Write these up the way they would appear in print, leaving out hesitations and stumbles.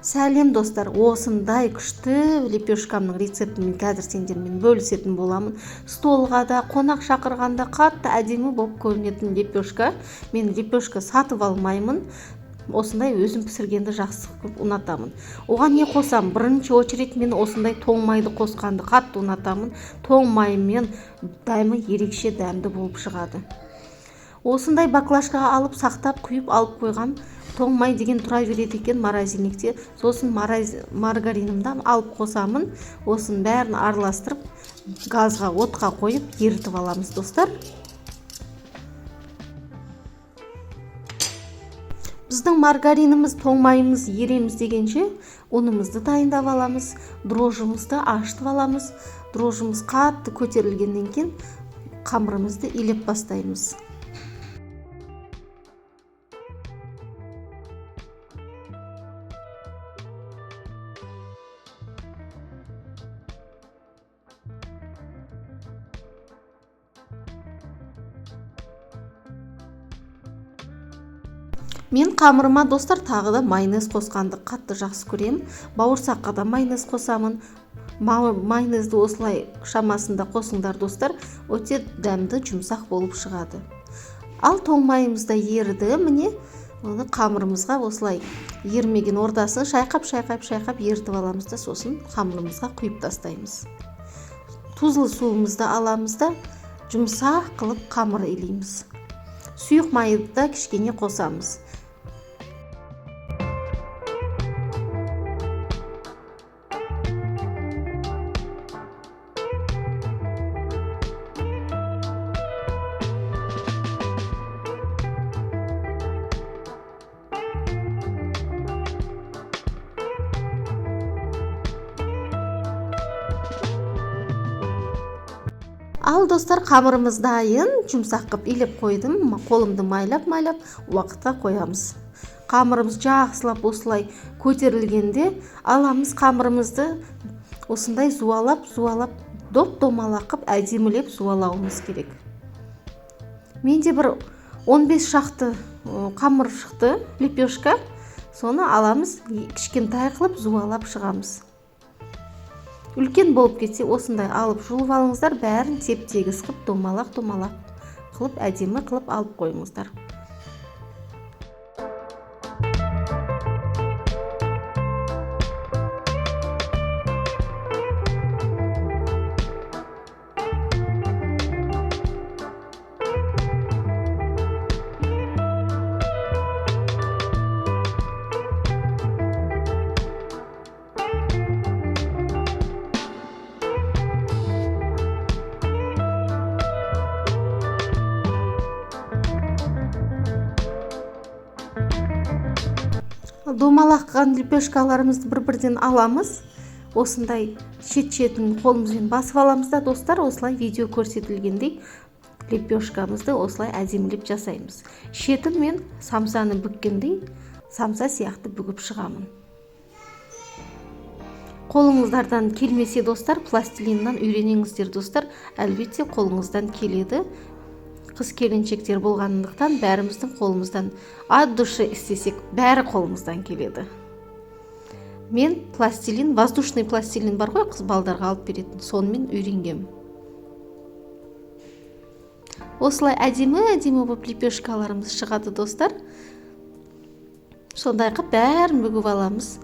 Сәлем достар, осындай күшті лепешкамның рецептін мен қазір сендермен бөлісетін боламын. Столға да, қонақ шақырғанда қатты әдемі болып көрінетін лепешка. Мен лепешка сатып алмаймын. Осындай өзім пісіргенді жақсы көп ұнатамын. Оған не қосам? Бірінші очередь мен осындай тоң майды қосқанды қатты ұнатамын. Тоң маймен дәмі ерекше дәмді болып шығады. Осындай баклажкаға алып сақтап құйып алып қойғам. Тоң май деген тұра береді екен морозильникте. Сосын маргаринімді алып қосамын. Осының бәрін араластырып, газға, отқа қойып ерітіп аламыз, достар. Біздің маргариніміз, тоң майымыз ереміз дегенше, ұнымызды дайындап аламыз, дрожжымызды ашытып аламыз. Дрожжымыз қатты көтерілгеннен кейін қамырымызды илеп бастаймыз. Мен қамырыма, достар, тағы да майонез қосқанды қатты жақсы көремін. Бауырсаққа да майонез қосамын. Майонезді осылай шамасында қосыңдар, достар, өте дәмді, жұмсақ болып шығады. Ал тоң майымыз да еріді, міне, оны қамырымызға осылай ерімеген ортасын шайқап, шайқап, шайқап ерітіп аламыз да, сосын қамырымызға құйып тастаймыз. Тұзлы суымызды аламыз да, жұмсақ қылып қамыр илейміз. Сұйық майды да кішкене қосамыз. Ал достар, қамырымыз дайын, жұмсақ қып илеп қойдым. Қолымды майлап-майлап уақытқа қоямыз. Қамырымыз жақсылап осылай көтерілгенде аламыз қамырымызды осындай зуалап, зуалап, доп-домалақ қып әдемілеп зуалауымыз керек. Менде бір 15 шақты қамыр шықты, лепешка. Соны аламыз, кішкентай қылып зуалап шығамыз. Үлкен болып кетсе осындай алып жұлып алыңыздар, бәрін теп-тегіс қылып домалақ-домалақ қылып әдемі қылып алып қойыңыздар. Домалаққан лепешкаларымызды бір-бірден аламыз. Осындай шет-шетін қолымызбен басып аламыз да, достар, осылай видео көрсетілгендей лепешкамызды осылай әдемілеп жасаймыз. Шетін мен самсаны бүккендей самса сияқты бүгіп шығамын. Қолыңыздардан келмесе, достар, пластилиннан үйренеңіздер, достар. Әлбетте қолыңыздан келеді. Қыз келіншектер болғандықтан бәріміздің қолымыздан от души істесек, бәрі қолымыздан келеді. Мен пластилин, воздушный пластилин бар ғой, қыз балдарға алып беретін, сонымен үйренгем. Осылай әдемі-әдемі болып лепешкаларымыз шығады, достар. Сондай қылып бәрін бүгіп аламыз.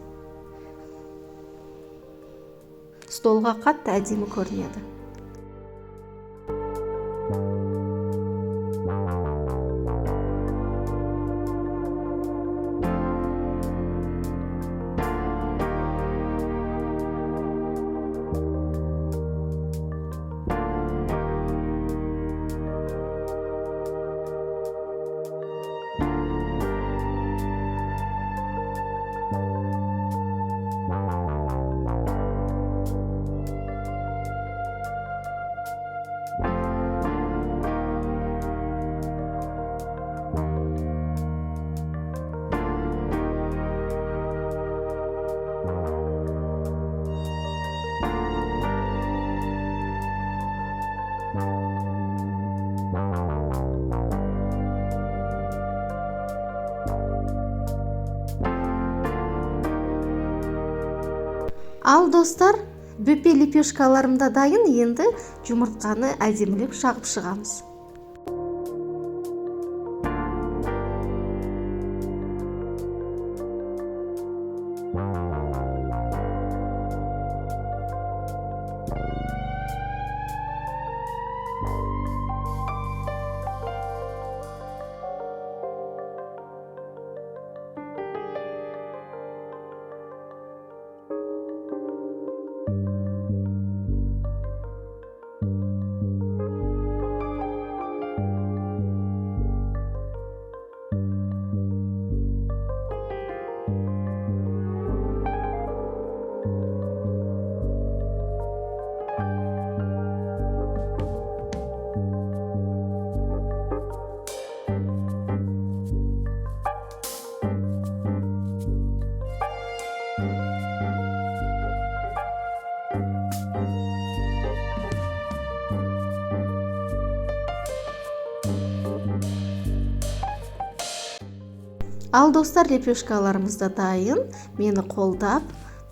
Столға қатты әдемі көрінеді. Ал, достар, бөпе лепешкаларым да дайын. Енді жұмыртқаны әдемілеп жағып шығамыз. Ал, достар, лепешкаларымыз да дайын. Мені қолдап,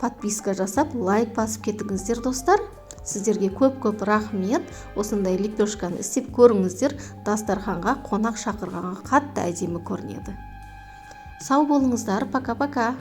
подписка жасап, лайк басып кетіңіздер, достар. Сіздерге көп-көп рахмет. Осындай лепешканы істеп көріңіздер, дастарханға қонақ шақырғанға қатты әдемі көрінеді. Сау болыңыздар, пока-пока.